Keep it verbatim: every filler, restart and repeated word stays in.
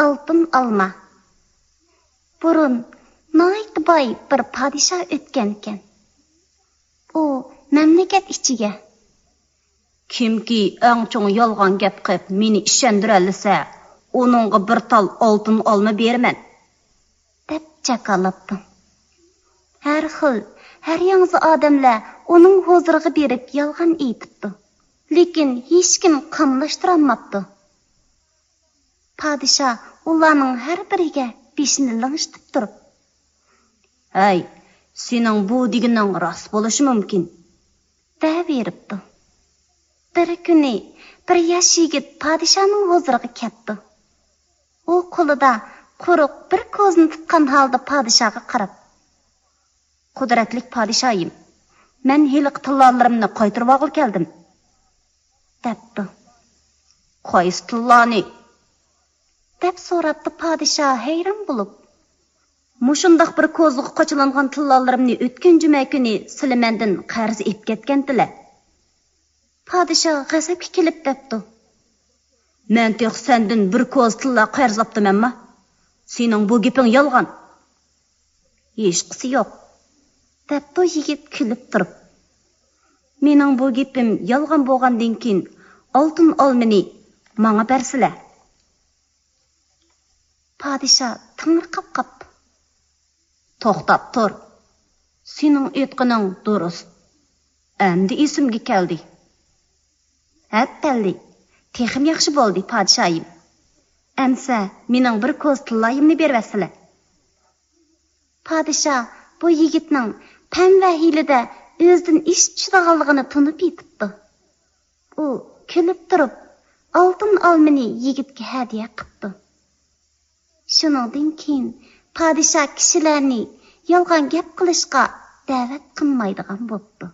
ئالتۇن ئالما. بۇرۇن ناھايىتى باي بىر پادىشاھ ئۆتكەنكەن. ئۇ مەملىكەت ئىچىگە، «كىمكى ئەڭ چوڭ يالغان گەپ قىلىپ مېنى ئىشەندۈرەلىسە، ئۇنىڭغا بىر تال ئالتۇن ئالما بېرىمەن» دەپ جاكارلاپتۇ. ھەر خىل، ھەر ياڭزا ئادەملەر ئۇنىڭ ھۇزۇرىغا بېرىپ يالغان ئېيتىپتۇ. لېكىن ھېچكىم قاملاشتۇرالماپتۇ. پادىشاھ ئۇلارنىڭ ھەر بىرىگە بېشىنى لىڭشىتىپ تۇرۇپ، «ھەي، سېنىڭ بۇ دېگىنىڭ راست بولۇشى مۇمكىن» دەۋېرىپتۇ. بىر كۈنى بىر ياش يىگىت پادىشاھنىڭ ھۇزۇرىغا كەپتۇ. ئۇ قولىدا قۇرۇق بىر كوزىنى تۇتقان ھالدا پادىشاھقا قاراپ، «قۇدرەتلىك پادىشاھىم، مەن ھېلىقى تىللالىرىمنى قايتۇرۇۋالغىلى كەلدىم» دەپتۇ. «قايسى تىللانى؟» دەپ سوراپتۇ پادىشاھ ھەيران بولۇپ. «مۇشۇنداق بىر كوزىغا قاچىلانغان تىللالىرىمنى ئۆتكەن جۈمە كۈنى سىلى مەندىن قەرز ئېلىپ كەتكەنتىلە». پادىشاھ غەزەپكە كېلىپ دەپتۇ: «مەن تېخى سەندىن بىر كوزا تىللا قەرز ئاپتىمەنما؟ سېنىڭ بۇ گېپىڭ يالغان.» «ھېچقىسى يوق» دەپتۇ يىگىت كۈلۈپ تۇرۇپ. «مېنىڭ بۇ گېپىم يالغان بولغاندىن كېيىن، ئالتۇن ئالمىنى ماڭا بەرسىلە.» پادىشاھ تېڭىرقاپ قاپتۇ. «توختاپ تۇر. سېنىڭ ئېيتقىنىڭ دۇرۇس. ئەمدى ئېسىمگە كەلدى. ھەپپەللى، تېخىمۇ ياخشى بولدى، پادىشاھىم. ئەمسە مېنىڭ بىر كوزا تىللايىمنى بېرىۋەتسىلە.» پادىشاھ بۇ يىگىتنىڭ پەم ۋە ھىيلىدە ئۆزىدىن ئېشىپ چۈشىدىغانلىقىنى تونۇپ يېتىپتۇ. ئۇ كۈلۈپ تۇرۇپ، ئالتۇن ئالمىنى يىگىتكە ھەدىيە قىپتۇ. شۇنىڭدىن كېيىن پادىشاھ كىشىلەرنى يالغان گەپ قىلىشقا دەۋەت قىلمايدىغان بوپتۇ.